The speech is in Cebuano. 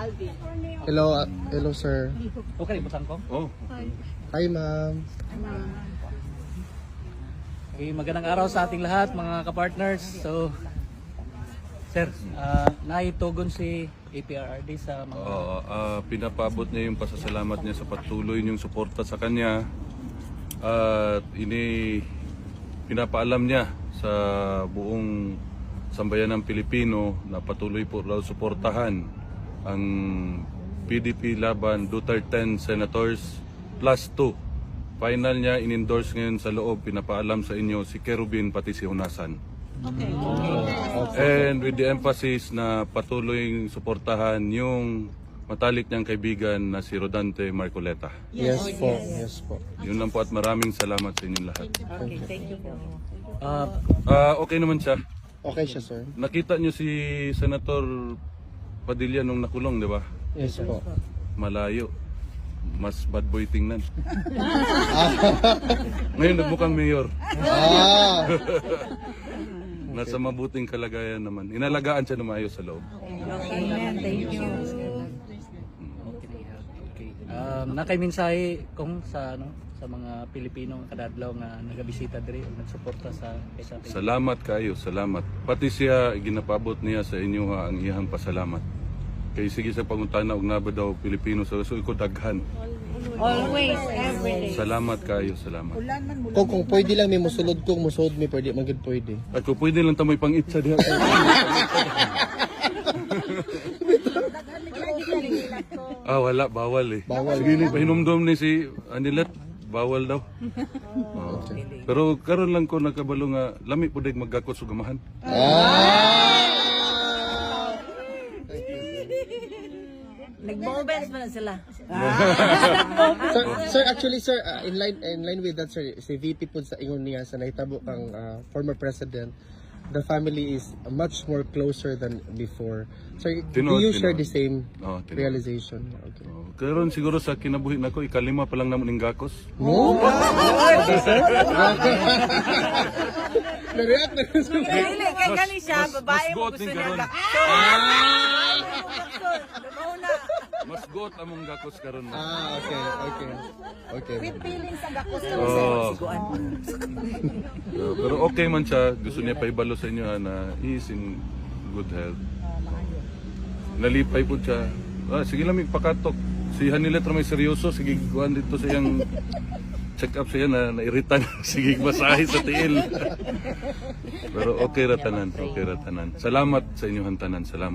Alvin. Hello, hello, sir. Okay, butang ko. Oh, Hi, ma'am. Okay, magandang araw sa ating lahat, mga kapartners. So, sir, naitugon si APRRD sa mga Oo, pinapaabot niya yung pasasalamat niya sa patuloy niyong suporta sa kanya. At pinapaalam niya sa buong sambayan ng Pilipino na patuloy po raw suportahan ang PDP Laban Duterte 10 Senators plus 2. Final niya in-endorse ngayon sa loob, pinapaalam sa inyo si Kerubin pati si Honasan. And with the emphasis na patuloy suportahan yung matalik niyang kaibigan na si Rodante Marcoleta. Yes po, yes po. Yun lang po at maraming salamat sa inyong lahat. Okay, thank you po. Okay naman siya. Okay siya, sir. Nakita niyo si Senator Padilla nung nakulong, di ba? Yes po. Malayo. Mas bad boy tingnan. Ngayon nagmukhang mayor. Nasa mabuting kalagayan naman. Inalagaan siya na maayos sa loob. Amen, thank you. Okay. Nakay mensahe kung sa ano sa mga Pilipino nga kadadlaw nga nagabisita diri ug nagsuporta sa kaysa Salamat kayo, salamat. Pati siya ginapabot niya sa inyo ha, ang iyang pasalamat. Kay sige sa pangutana og naba daw Pilipino sa so iko daghan. Always, every day. Salamat kayo, salamat. Kung pwede lang may musulod kung musulod mi pwede man gud pwede. At kung pwede lang tamoy pang-itsa diha. Wala, bawal eh. Bawal. Sige ni pahinumdom ni si Anilet, bawal daw. Oo. Pero karon lang ko nakabalo nga lami pud dag maggakot sa gamahan. Nag-moments man na sila. Sir, sir, actually sir, in line with that, sir, si VP po sa ingon niya sa nahitabo kang former president, the family is much more closer than before. Sir, do Tinuod, you share tinuod. the same Oo, tinuod. realization? Okay. Oh, karon siguro sa kinabuhi nako ikalima pa lang namo ning gakos. No? Okay, sir. Na-react na rin sir. Dili, kay gani siya, babae mas mo goat gusto din niya. karon. Lumaw na. Mas goat among gakos karon. Ma. Ah, okay. Okay. With feelings ang gakos ka Oo. siguan. Pero okay man siya, gusto niya paibalo sa inyo ha, na he is in good health. Nalipay po siya. Sige lang, may pakatok. Si Hanilet ra may seryoso, sige kuan dito sa iyang check up siya na nairita na sige masahe sa tiil. Pero okay ra tanan, okay ra tanan. Salamat sa inyong tanan, salamat.